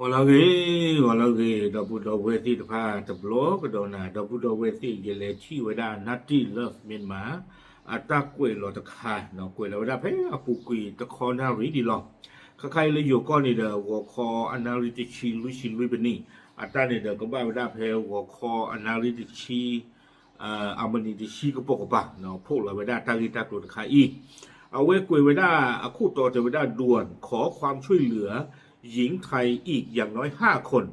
ဂီၤလၢအဂ့ၤ, ဂီၤလၢအဂ့ၤ, ဒီပုၢ်ဒီဝဲၢ်သ့ၣ်တဖၣ်တဘျီကဒီးနၤ, ဒီပုၢ်ဒီဝဲၢ်သ့ၣ် ယလဲၤထံၣ်ဝဲဒၣ် Nutty Love Myanmar အတၢ်ကွဲးလီၤတခါ, ကွဲးလီၤဝဲဒၣ်ဖဲအပူၤကွံာ်တခီနၣ်ရံၣ်ဒံးလီၤ. ခါခါအံၤလၢယိၤကီၢ်န့ၣ်ဒီး ဂီၤခီအနၣ်ရံၣ်တဆံလွံၢ်ဆံလွံၢ်ပနံၣ်, အတၢ်န့ၣ်ဒီး ကဘၣ်ဝဲဒၣ်ဖဲဂီၤခီအနၣ်ရံၣ်တဆံ အမံးနံးတဆံကပိာ်ကပၤ ဖီၣ်လီၤဝဲဒၣ်တၢ်ဂ့ၢ်တၢ်ကျိၤတခါအံၤ, အဝဲကွဲးဝဲဒၣ်အခိၣ်တီတဲဝဲဒၣ် ด่วนขอความช่วยเหลือ หญิงไทยอีกอย่างน้อยห้าคน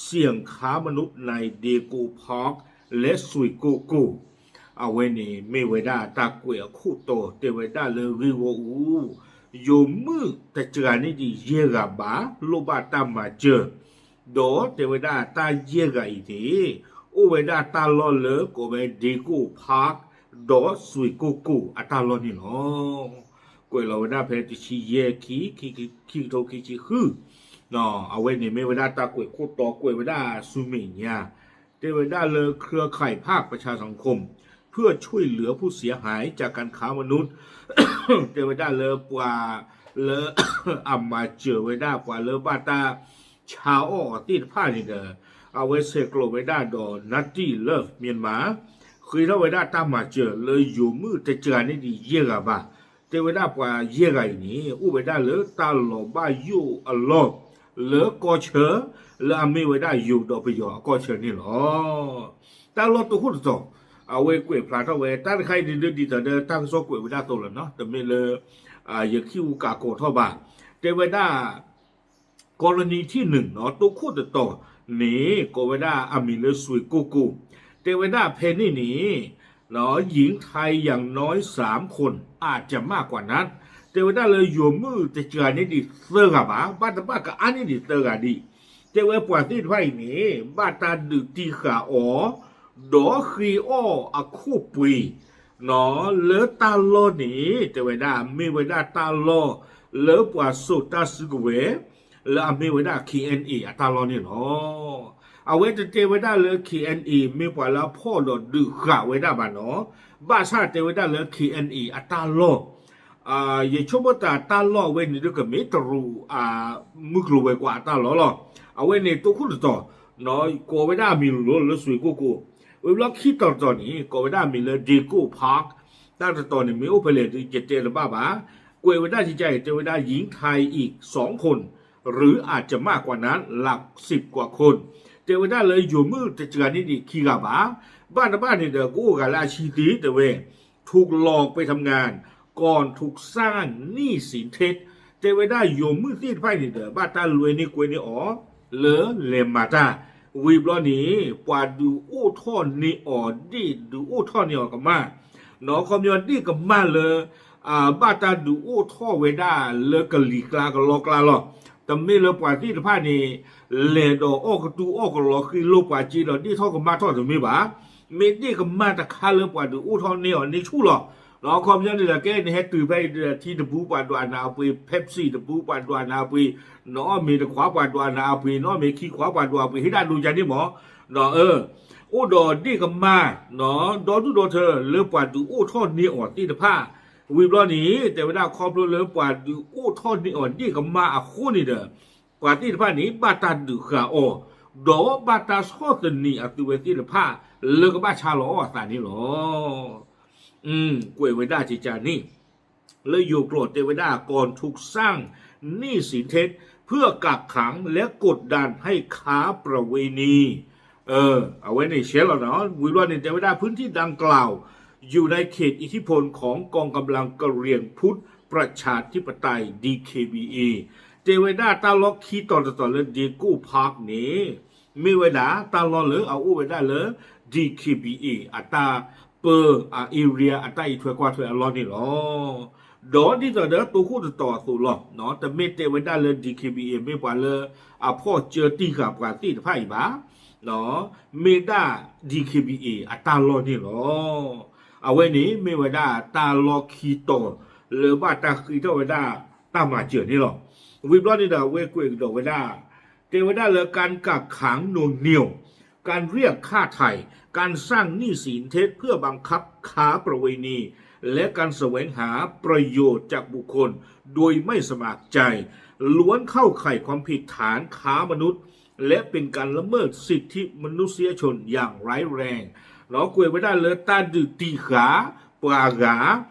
เสี่ยงค้ามนุษย์ใน Daegu Park และ Sui Koko အဝဲန့ၣ်မ့ၢ်ဝဲဒၣ်တၢ်ကွဲးအခိၣ်တီတဲဝဲဒၣ်လၢ ဂ့ၢ်ဂီၢ်အူ ယိၤမုၣ်တစှၤန့ၢ်ဒံးယဲၢ်ဂၤဘၣ် လိၣ်ဘၣ်တၢ်မၤစၢၤ ဒီးတဲဝဲဒၣ်တၢ်ယဲၢ်ဂၤအံၤန့ၣ် အိၣ်ဝဲဒၣ်တၢ်လီၢ်လၢကိးဝဲ Daegu Park ဒီး Sui Koko အတၢ်လီၢ်န့ၣ်လီၤ. ကွဲးလီၤဝဲဒၣ်ဖဲတဆံယဲၢ် ခံ ခံကထိခံဆံဃု, အဝဲန့ၣ်မ့ၢ်ဝဲဒၣ်တၢ်ကွဲးခိၣ်တီကွဲးဝဲဒၣ်ဆူမဲာ်ညါ, တဲဝဲဒၣ်လၢ เครือข่ายภาคประชาสังคม เพื่อช่วยเหลือผู้เสียหายจากการค้ามนุษย์ တဲဝဲဒၣ်လၢပှၤလၢ အမၤစၢၤဝဲဒၣ်ပှၤလၢဘၣ်တၢ်ဆါအီၣ်အီၤသ့ၣ်တဖၣ်န့ၣ်ဒီး အဝဲဆဲးကျိးဝဲဒၣ်ဒီး Nutty Love Myanmar ဃ့ထီၣ်ဝဲဒၣ်တၢ်မၤစၢၤလၢယိၤမုၣ်တစှၤန့ၢ်ဒံးယဲၢ်ဂၤဘၣ်, တဲဝဲဒၣ်ပှၤယဲၢ်ဂၤအံၤန့ၣ် အိၣ်ဝဲဒၣ်လၢတၢ်လီၢ်ဘၣ်ယိၣ်အလီၢ် လၢကီၢ်ဆၢ လၢအမ့ၢ်ဝဲဒၣ်ယိၤဒီးပယီၤအကီၢ်ဆၢန့ၣ်လီၤ. တၢ်လီၢ်တခိၣ်တတီၤ အဝဲကွဲးဖျါထီၣ်ဝဲ တၢ်တခါအံၤဒ်ဒ်သိးဒီး တၢ်ကစီၣ်ကွဲးဝဲဒၣ်သိးလီၤနီၤ, တမ့ၢ်လၢ ယခံဂုၤကးကီးထီၣ်ဘၣ်, တဲဝဲဒၣ် กรณีที่หนึ่งနီၤ တခိၣ်တတီၤန့ၣ် ကိးဝဲဒၣ်အမံၤလၢ စွ့ၣ်ကိၢ်ကိၢ်, တဲဝဲဒၣ်ဖဲန့ၣ်န့ၣ် หญิงไทยอย่างน้อยสามคน อาจจะมากกว่านั้น တဲဝဲဒၣ်လၢယိၤမုၣ်တစှၤန့ၢ်ဒံးသၢဂၤဘၣ်, ဘၣ်တဘၣ်ကအါန့ၢ်ဒံးသၢဂၤဒံး, တဲဝဲပှၤသ့ၣ်တဖၣ်အံၤန့ၣ် ဘၣ်တၢ်ဒုးတံၢ်ဃာ်အီၤ ဒီးဃ့အီၣ်အခိၣ်ပှ့ၤ လၢတၢ်လီၢ်န့ၣ် တဲဝဲဒၣ်မ့ၢ်ဝဲဒၣ်တၢ်လီၢ်လၢပှၤစိာ်တၢ်စုကဝဲၤ လၢအမ့ၢ်ဝဲဒၣ် KNA အတၢ်လီၢ်န့ၣ်လီၤ. အဝဲတတဲဝဲဒၣ်လၢ KNA မ့ၢ်ပှၤလၢအဖီၣ်ဒီးဒုးဃာ်ဝဲဒၣ်ဘၣ်နီၤ, ဘၣ်ဆၣ်တဲဝဲဒၣ်လၢ KNA အတၢ်လီၢ် ယဆိကမိၣ်တၢ်တၢ်လီၢ်အဝဲန့ၣ်ဒ်ကမ့ၢ်တရူး မုၢ်ကျိၤဝဲၤကွာ်အတၢ်လီၢ်လီၤ. အဝဲန့ၣ်တခိၣ်တတီၤ ကိးဝဲဒၣ်အမံၤလိၤလိၤလၢစွ့ၣ်ကိၢ်ကိၢ်, ဝံၤဘျီခံတီၤတတီၤန့ၣ် ကိးဝဲဒၣ်အမံၤလၢ Daegu Park, တၢ်တတီၤန့ၣ် မ့ၢ်အိၣ်ဖဲလဲၣ်ဒုး ယတဲတဘၣ်ဘၣ်, ကွဲးဝဲဒၣ်ကကါအံၤ တဲဝဲဒၣ် หญิงไทยอีกสองคน หรืออาจจะมากกว่านั้น หลักสิบกว่าคน တဲဝဲဒၣ်လၢယိၤမုၣ်တစှၤန့ၢ်ဒံးခံဂၤဘၣ်, ဘၣ်တဘၣ်န့ၣ်ဒီး ကအိၣ်ဂၤလၢအဆံသ့ တဲဝဲ ถูกหลอกไปทำงาน ก่อนถูกสร้างหนี้สินเท็จ တဲဝဲဒၣ်ယိၤမုၣ်သ့ၣ်တဖၣ်န့ၣ်ဒီး ဘၣ်တၢ်လွဲန့ၢ်ကွဲန့ၢ်အီၤ လၢလဲၤမၤတၢ်, ဝံၤဘျီန့ၣ် ပှၤဒုးအိၣ်ထီၣ်န့ၢ်အီၤ ဒ့ၣ်ဒုးအိၣ်ထီၣ်န့ၢ်အီၤကမၣ်, နီၢ်ခီပညီဒ့ၣ်ကမၣ်လၢ ဘၣ်တၢ်ဒုးအိၣ်ထီၣ်ဝဲဒၣ်လၢကလံၤကျါကလီကျါလီၤ. တမ့ၢ်လၢပှၤသ့ၣ်တဖၣ်န့ၣ် လဲၤဒီးအီၣ်ကတူၢ်အီၣ်ကလီဃ့လိၢ်ပှၤစ့ဒီး ဒ့ၣ်ထီၣ်ကမၣ်ထီၣ်တမ့ၢ်ဘၣ်. မ့ၢ်ဒ့ၣ်ကမၣ်တခါလၢပှၤဒုးအိၣ်ထီၣ်န့ၢ်အီၤန့ၢ်ဆူၣ်လီၤ. နီၢ်ခီပညီန့ၣ်ဒီး ကဲနဟဲတုၤဖဲအံၤဒီး ထံတဘူးပှၤဒွးနၤအပှ့ၤ, Pepsi တဘူးပှၤဒွးနၤအပှ့ၤ, နအီၣ်မ့ၤတခွးပှၤဒွးနၤအပှ့ၤ, နအီၣ်မ့ၤခံခွးပှၤဒွးအပှ့ၤ, ဟ့ၣ်ဒၣ်ဒိကါန့ၣ်မး, ဒီး အိၣ်ဒီးဒ့ၣ်ကမၣ် ဒီဒူၣ်ဒီထၢလၢပှၤဒုးအိၣ်ထီၣ်န့ၢ်အီၤသ့ၣ်တဖၣ်, ဝံၤဘျီန့ၣ် တဲဝဲဒၣ်ခီဖျိလၢပှၤဒုးအိၣ်ထီၣ်န့ၢ်အီၤဒ့ၣ်ကမၣ်အဃိန့ၣ်ဒီး ပှၤသ့ၣ်တဖၣ်န့ၣ် ဘၣ်တၢ်ဒုးဃာ်အီၤ, ဒီးဘၣ်တၢ်ဆီၣ်သနံးအသုဝဲသ့ၣ်တဖၣ် လၢကဘၣ်ဆါလီၤအီၣ်အသးန့ၣ်လီၤ. ကွဲးဝဲဒၣ်ကကါန့ၣ် လၢယိၤကျိာ်တဲဝဲဒၣ် ก่อนถูกสร้างหนี้สินเท็จ เพื่อกักขังและกดดันให้ค้าประเวณี အဝဲန့ၣ်ရှဲလီၤနီၤ, ဝံၤဘျီန့ၣ် တဲဝဲဒၣ် พื้นที่ดังกล่าว อยู่ในเขตอิทธิพลของกองกำลังกะเหรี่ยง พุทธประชาธิปไตย DKBA တဲဝဲဒၣ်တၢ်လီၢ်ခံတီၤတတီၤလၢ Daegu Park န့ၣ် မ့ၢ်ဝဲဒၣ်တၢ်လီၢ်လၢအအိၣ်ဝဲဒၣ်လၢ DKBA အတၢ်ပၢ အ area အတၢ်အံးထွဲကွၢ်ထွဲအလီၢ်န့ၣ်လီၤ. ဒီးဒ်သိးဒီးတိခိၣ်တတီၤအသိးလီၤ, တမ့ၢ်တဲဝဲဒၣ်လၢ DKBA မ့ၢ်ပှၤလၢအဖီၣ်ကၢတံၢ်ဃာ်ပှၤသ့ၣ်တဖၣ်အံၤဘၣ်, မ့ၢ်ဒၣ် DKBA အတၢ်လီၢ်န့ၣ်လီၤ. အဝဲန့ၣ်မ့ၢ်ဝဲဒၣ်တၢ်လီၢ်ခံတီၤလၢဘၣ်တၢ်ဃ့ထီၣ်ဝဲဒၣ်တၢ်မၤစၢၤန့ၣ်လီၤ. ဝံၤဘျီန့ၣ်ဒီးအဝဲကွဲးကဒီးဝဲဒၣ် တဲဝဲဒၣ်လၢ การกักขังหน่วงเหนี่ยว การเรียกค่าไถ่ การสร้างหนี้สินเท็จ เพื่อบังคับค้าประเวณี และการแสวงหาประโยชน์จากบุคคลโดยไม่สมัครใจ ล้วนเข้าข่ายความผิดฐานค้ามนุษย์ และเป็นการละเมิดสิทธิมนุษยชนอย่างร้ายแรง ကွဲးဝဲဒၣ်လၢတၢ်ဒုးတံၢ်ဃာ်ပှၤဂၤ,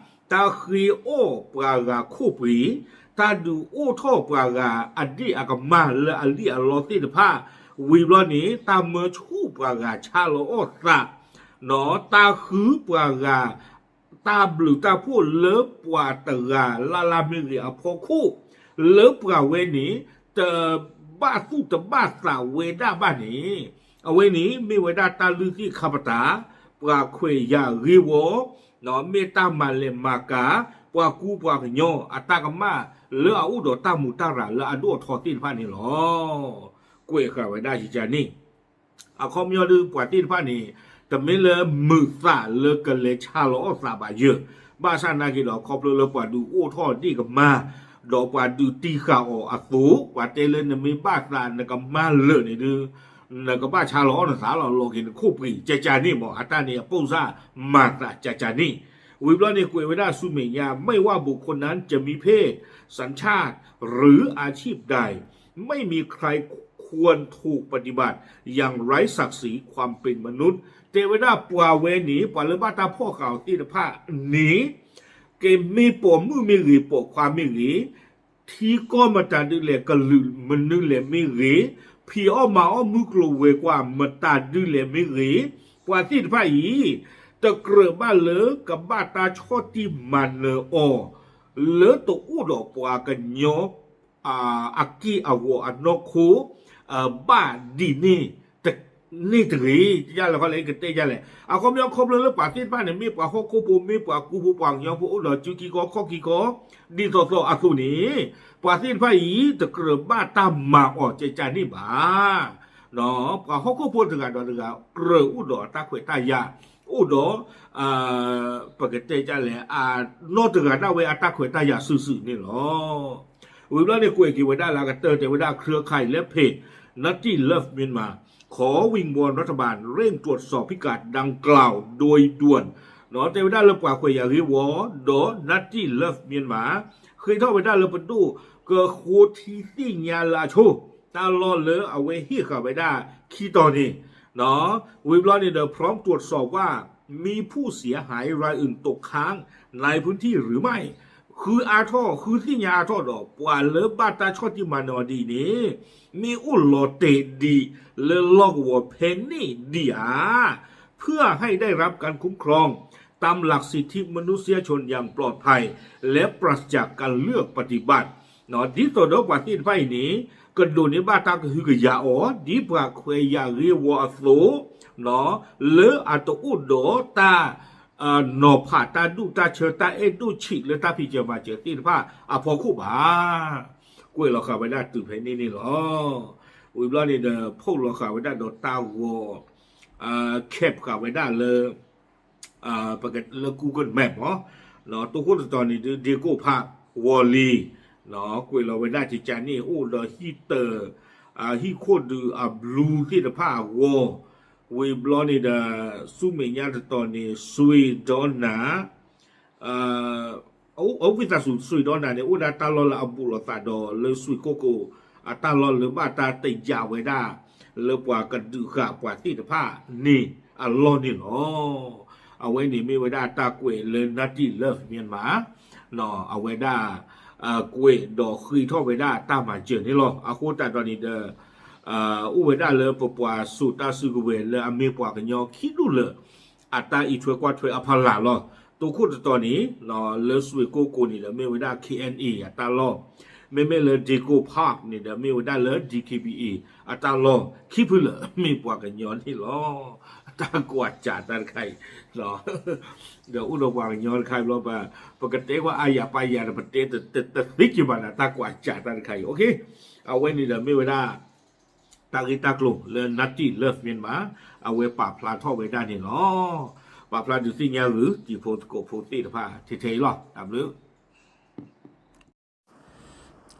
တၢ်ဃ့အီၣ်ပှၤဂၤခိၣ်ပှ့ၤ, တၢ်ဒုးအိၣ်ထီၣ်ပှၤဂၤအဒ့ၣ်အကမၢ်လၢအလံၣ်အလီသ့ၣ်တဖၣ်, ဝံၤဘျီန့ၣ် တၢ်မၢဆူၣ်ပှၤဂၤဆါလီၤအီၣ်သး တၢ်ဃုပှၤဂၤ တၢ်ဘျုးတၢ်ဖှိၣ်လၢပှၤတဂၤလၢ်လၢ်မ့ၢ်ဂ့ၤအဖီခိၣ်, လၢပှၤဝဲန့ၣ် တဘၣ်သူၣ်တဘၣ်သးဝဲဒၣ်ဘၣ်န့ၣ်, အဝဲန့ၣ်မ့ၢ်ဝဲဒၣ်တၢ်လုၢ်သ့ၣ်ခါပတာ်, ပှၤခွဲးယာ်ဂ့ၢ်ဝီ, မ့ၢ်တၢ်မၤလဲၤမၤကၤ ပှၤကူပှၤကညီအတၢ်ကမၣ်လၢအအိၣ်ဒီးတၢ်မူးတၢ်ရၤလၢအဒိၣ်အထီသ့ၣ်တဖၣ်န့ၣ်လီၤ. ကွဲးဃာ်ဝဲဒၣ်ယကန့ၣ် အခီပညီဒုး ပှၤသ့ၣ်တဖၣ်န့ၣ် တမ့ၢ်လၢမုာ်သးလၢကလဲၤဆါလီၤအီၣ်သးဘၣ်ယၢၢ်, ဘၣ်ဆၣ်နာ်က့ဒီး ခီဖျိလၢပှၤဒုးအိၣ်ထီၣ်ဒ့ၣ်ကမၢ်, ဒီးပှၤဒုးတံၢ်ဃာ်အီၤအသိး, ပှၤတဲလၢနမ့ၢ်ဘၣ်သးနကမၢလၢာ်န့ၣ်ဒုး နကဘၣ်ဆါလီၤအီၣ်နသးလီၤ လီၤက့ၤနခိၣ်ပှ့ၤ ကကန့ၣ်မး အတၢ်န့ၣ်အပိၢ်စၢ်မၤသးကကန့ၣ်, ဝံၤဘျီန့ၣ်ကွဲးဝဲဒၣ်ဆူမဲာ်ညါ ไม่ว่าบุคคลนั้นจะมีเพศ สัญชาติหรืออาชีพใด ไม่มีใครควรถูกปฏิบัติอย่างไร้ศักดิ์ศรีความเป็นมนุษย์ တဲဝဲဒၣ်ပှၤဝဲန့ၣ် ပှၤလၢဘၣ်တၢ်ဖီၣ်ဃာ်အီၤသ့ၣ်တဖၣ်န့ၣ် ကမ့ၢ်ပိာ်မုၣ်မ့ၢ်ဂ့ၤ ပိာ်ခွါမ့ၢ်ဂ့ၤ, ထံကီၢ်မတၤဒုလဲၣ် ကလုာ်မနုၤလဲၣ်မ့ၢ်ဂ့ၤ, ဖံးအီၣ်မၤအီၣ်မုၢ်ကျိၤဝဲၤကွာ်မတၤဒုလဲၣ်မ့ၢ်ဂ့ၤ, ပှၤသ့ၣ်တဖၣ်အံၤ တကြၢးဘၣ်လၢကဘၣ်တၢ်ဆီၣ်တံၢ်မၤနၢၤအီၤ လၢတအိၣ်ဒီးပှၤကညီ အက့ၢ်အဂီၤအနီၢ်ခိ ဘၣ်ဒ်န့ၣ်တဂ့ၤ, တလဲၣ်ခီလဲၣ် ကတဲယလဲၣ်. အခီပညီခီဖျိလၢပှၤသ့ၣ်တဖၣ်န့ၣ် မ့ၢ်ပှၤဟီၣ်ခိၣ်ဖိ မ့ၢ်ပှၤကူဖိပှၤကညီဖိ အိၣ်ဒီးစုခံခီခီၣ်ခံခီ ဒ်သိးသိးအသိးန့ၣ် ပှၤသ့ၣ်တဖၣ်အံၤ တကြၢးဘၣ်တၢ်မၤအီၤကကန့ၣ်ဘၣ်. ပှၤဟီၣ်ခိၣ်ဖိတဂၤဒီးတဂၤ ကြၢးအိၣ်ဒီးအတၢ်ခွဲးတၢ်ယာ်, အိၣ်ဒီး ပကတဲဒ်လဲၣ် အနီၢ်တဂၤဒၣ်ဝဲအတၢ်ခွဲးတၢ်ယာ်စုာ်စုာ်န့ၣ်လီၤ. ဝံၤဘျီန့ၣ် ကွဲးက့ၤဝဲဒၣ်လၢအကတၢၢ် တဲဝဲဒၣ် เครือข่ายและเพจ Nutty Love Myanmar ขอวิงวอนรัฐบาลเร่งตรวจสอบพิกัดดังกล่าวโดยด่วน တဲဝဲဒၣ်လၢပှၤခွဲးယာ်ဂ့ၢ်ဝီ ဒီး Nutty Love Myanmar ဃ့ထီၣ်ဝဲဒၣ်လၢပဒိၣ်ကဃိထံသ့ၣ်ညါလၢအဆိ တၢ်လီၢ်လၢအဝဲဟ့ၣ်ဃာ်ဝဲဒၣ်ခံတီၤန့ၣ် ဝံၤဘျီန့ၣ်ဒီး พร้อมตรวจสอบว่ามีผู้เสียหายรายอื่นตกค้างในพื้นที่หรือไม่ ဃုအါထီၣ် ဃုသ့ၣ်ညါအါထီၣ်ဒီး ပှၤလၢဘၣ်တၢ်ဆီၣ်တံၢ်မၤနၢၤအီၤဒ်အံၤန့ၣ် မ့ၢ်အိၣ်လီၤတဲာ်ဒံးလၢလီၢ်ကဝီၤဖဲန့ၣ်ဒံးဧါ เพื่อให้ได้รับการคุ้มครองตามหลักสิทธิมนุษยชนอย่างปลอดภัย และปราศจากการเลือกปฏิบัติ ဒ်သိးဒီးပှၤသ့ၣ်တဖၣ်အံၤန့ၣ် ကဒိးန့ၢ်ဘၣ်တၢ်ကဟုကယာ်အီၤ ဒ်ပှၤခွဲးယာ်ဂ့ၢ်ဝီအသိး လၢအတအိၣ်ဒီးတၢ် နီၤဖးတၢ်ဒူၣ်တၢ်ဆၢ တၢ်အဲၣ်ဒိၣ်ဆံးလၢတၢ်ဖံးစၢၤမၤစၢၤသ့ၣ်တဖၣ်အဖီခိၣ်ဘၣ်. ကွဲးလီၤဃာ်ဝဲဒၣ်တုၤဖဲန့ၣ်န့ၣ်လီၤ. ဝံၤဘျီန့ၣ်ဒီး ဖီၣ်လီၤဃာ်ဝဲဒၣ်ဒီးတၢ်ဂီၤ cap ဃာ်ဝဲဒၣ်လၢ လၢ Google Map မး တိခိၣ်တတီၤန့ၣ်ဒုး ဒ့ကိၣ်ဖး ဝီၤလံၤ ကွဲးလီၤဝဲဒၣ်ကကန့ၣ် အိၣ်ဒီးဟံၣ်တၢၤ ဟံၣ်ခိၣ်ဒုးအဘျူးသ့ၣ်တဖၣ်အဂီၢ် ဝံၤဘျီန့ၣ်ဒီး ဆူမဲာ်ညါတတီၤန့ၣ် စွ့ၤဒီနၤ အဝံသးစူၤ စွ့ၤဒီနၤန့ၣ် အိၣ်ဒၣ်တၢ်လီၢ်လၢအဘူးလိာ်သးဒီး လၢစွ့ၤကိၣ်ကိၤ အတၢ်လီၢ်လၢဘၣ်တၢ်တယာ်ဝဲဒၣ် လၢပှၤကဒုးဃာ်ပှၤသ့ၣ်တဖၣ်န့ၣ်အလီၢ်န့ၣ်လီၤ. အဝဲန့ၣ်မ့ၢ်ဝဲဒၣ်တၢ်ကွဲးလၢ Nutty Love Myanmar အဝဲဒၣ် ကွဲးဒီးဃ့ထီၣ်ဝဲဒၣ်တၢ်မၤစၢၤန့ၣ်လီၤ. အဃိသတးဒီးန့ၣ်ဒီး အိၣ်ဝဲဒၣ်လၢပပှၤစိာ်တၢ်စုကဝဲၤလၢအမ့ၢ်ပှၤကညီခံဒူၣ်လၢာ် အတၢ်အံးထွဲကွၢ်ထွဲအဖီလာ်လီၤ. တိခိၣ်တတီၤန့ၣ် လၢစွ့ၤကိၣ်ကိၤန့ၣ်ဒီး မ့ၢ်ဝဲဒၣ် K N A အတၢ်လီၢ်, မ့မ့ၢ်လၢ Dego Park န့ၣ်ဒီး မ့ၢ်ဝဲဒၣ်လၢ D K B A အတၢ်လီၢ်, ခံဖုလၢာ်မ့ၢ်ပှၤကညီန့ၣ်လီၤ. တၢ်ကွၢ်စးတၢ်တခါအံၤ ဒီးအိၣ်ဒီးပှၤကညီတခါဘျီ ပကတဲကွၢ်အါယၤပာ်ယၤဒီး ပတဲတသ့က့ၤဘၣ်နၤ တၢ်ကွၢ်စးတၢ်တခါအံၤ အဝဲန့ၣ်ဒီးမ့ၢ်ဝဲဒၣ် တၢ်ဂ့ၢ်တၢ်ကျိၤလၢ Nutty Love Myanmar အဝဲပာ်ဖျါထီၣ်ဝဲဒၣ်န့ၣ်လီၤ. ပာ်ဖျါဒုးသ့ၣ်ညါဂုာ် တံၤဖိသကိးဖိသ့ၣ်တဖၣ် ထဲထဲအံၤလီၤ. တၢ်ဘျုး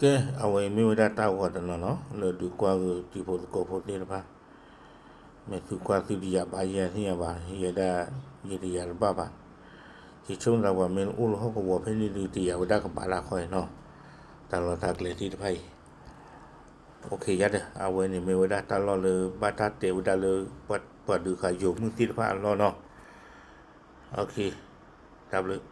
ကဲ အဝဲအံၤမ့ၢ်ဝဲဒၣ်တၢ်ဂီၤတနီၤနီၤ လၢဒုးကွၢ်ဂုာ်တံၤဖိသကိးဖိသ့ၣ်တဖၣ်, မ့ၢ်သုကွၢ်သုတယာ်ဘၣ်ယဲၢ်သ့ၣ်ညါဘၣ် ယဲဒၣ် ယတယာ်တဘၣ်ဘၣ်. ယဆိကမိၣ်သးပှၤမ့ၢ်အိၣ်လၢဟီၣ်ကဝီၤဖဲန့ၣ်ဒုး တယာ်ဝဲဒၣ်ကဘၣ်လၢခီအံၤနီၤ, တၢ်လီၢ်တၢ်ကျဲသ့ၣ်တဖၣ်အံၤ, ယါဒီး အဝဲန့ၣ်မ့ၢ်ဝဲဒၣ်တၢ်လီၢ်လၢဘၣ်တၢ်တဲဝဲဒၣ်လၢ ပှၤဒုးဃာ်ယိၤမုၢ်သ့ၣ်တဖၣ်အလီၢ်နီၤ, တၢ်ဘျုး